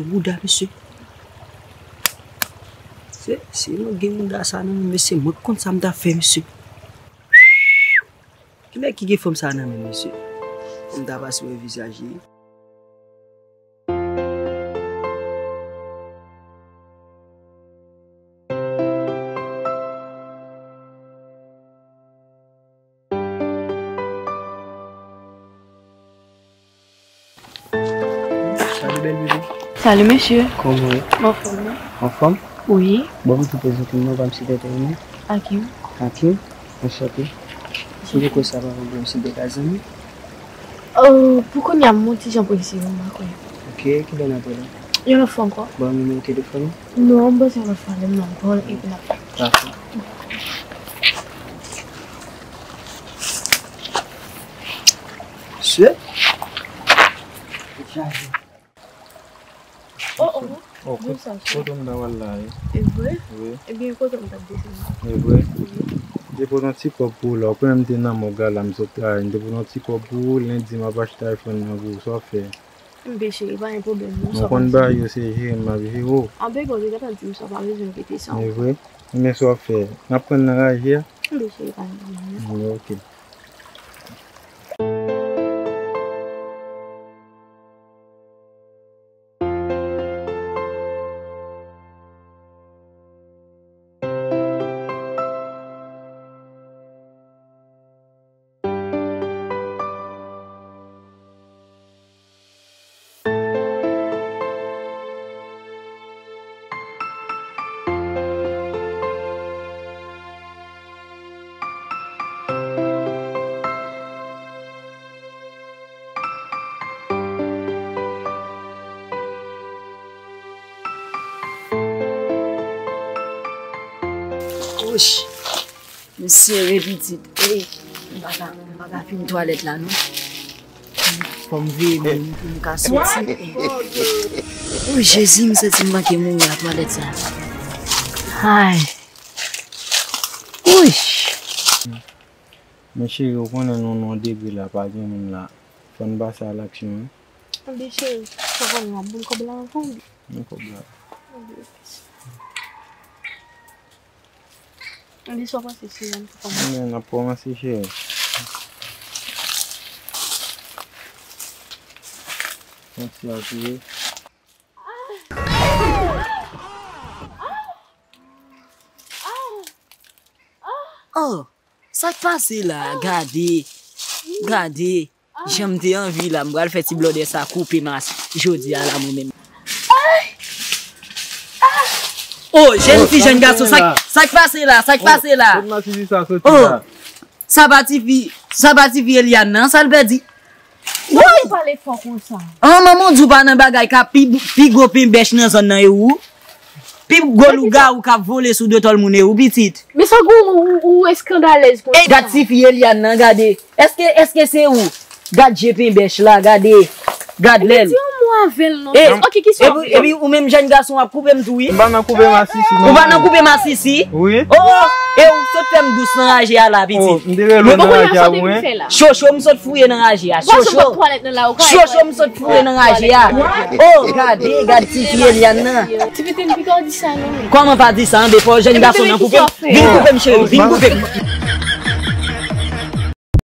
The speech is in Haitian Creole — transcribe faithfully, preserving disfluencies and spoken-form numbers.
Bouda, mesye. Se, si mwen gen bouda sa nan men, mesye, mwen konn sa m ta fè, mesye. Kilè ki gen fanm sa nan men, mesye? Fò m ta pase wè vizaj li. Salut, belle bébé. Salut, monsieur. Kòman w ye? Anfòm, wi. Anfòm? Wi. Bon, m tou prezante m non, pa m si tete non. Akim. Akim, anchante. M te kwè sa pa yon bon si de ka zanmi. Oh, pou kounye a, m yon ti jan prese, m pa kwè. Ok, kilè n ap wè la? Yon lòt fwa ankò. Ban m nimewo telefòn ou? Non, m bezwen yon lòt fwa, lè m nan bon, epi n ap fè. Dakò. Mesye. Oh, oh. Oh, kote, kote m ta pral la, wi. E vre? Wi. Ebyen, kote m t ap desann? E vre? Wi. M te pote yon ti kòb pou ou la, ou konnen m te nan mòg la, m sot travay, m te pote yon ti kòb pou ou, lendi m ap achte iPhone nan pou ou, sa w ap fè? Enben cheri, pa gen pwoblèm non, sa w konn bagay yo se jere m ap jere w. Anben bon, ou te gentan di m sa, w pa bezwen repete sa ankò. E vre? Enben sa w ap fè? N ap pran nan raje a? Enben cheri, pa gen pwoblèm non. Enben ok. Ouch! M sere pitit. Ey, m pa ka, m pa ka fin twalèt la non. Fò m veye moun pou m ka soti. Ey. Ouch, Jezi, m santi m manke mouri a twalèt sa. Ay. Ouch. Men cheri, ou konnen nou nan yon degre la, pa gen moun la. Fò n pase a laksyon, wi. Anben cheri, sa konn w ap ban m kòb la avan, wi. Ban m kòb la. Anben, sa w panse, cheri, an tou ka? Men, n ap kòmanse, cheri. Yon ti apiye. Oh, sa k pase la? Gade, gade. Jan m te anvi la, m pral fè ti blòdè sa koupe m jodi a la mwen menm. Oh, jèn fi, jèn gason, sa k, sa k pase la? Sa k pase la? Kot masisi sa soti la? Sa pa tifi, sa pa tifi Eliane nan, sa l pèdi? Woy! Ou pale fò konsa? An, manman w di w pa nan bagay ka pi, pi gwo penbèch nan zòn nan e ou? Pi gwo lougawou k ap vole sou do tòl moun e ou, pitit? Men sa gou ou, ou, ou eskandalèz konsa? Ey, gad tifi Eliane nan, gade. Èske, èske se ou? Gad je penbèch la, gade. Gad lè l. Di yon mo avè l non. Ey, ok, ki sa w vle? Epi, epi ou menm jèn gason w ap koupe m tou, wi. M pa nan koupe masisi non. Ou pa nan koupe masisi? Wi. Oh, oh, e ou sot fè m dous nan raje a la, pitit. Oh, m te rele w nan raje a, wi. Chocho m sot fouye nan raje a. Chocho. Chocho m sot fouye nan raje a. Oh, gade, gade tifi Eliane nan. Ti pitit m pito di sa non. Kòman pa di sa, anben fò jèn gason nan koupe m. Vin koupe m, cheri, vin koupe m.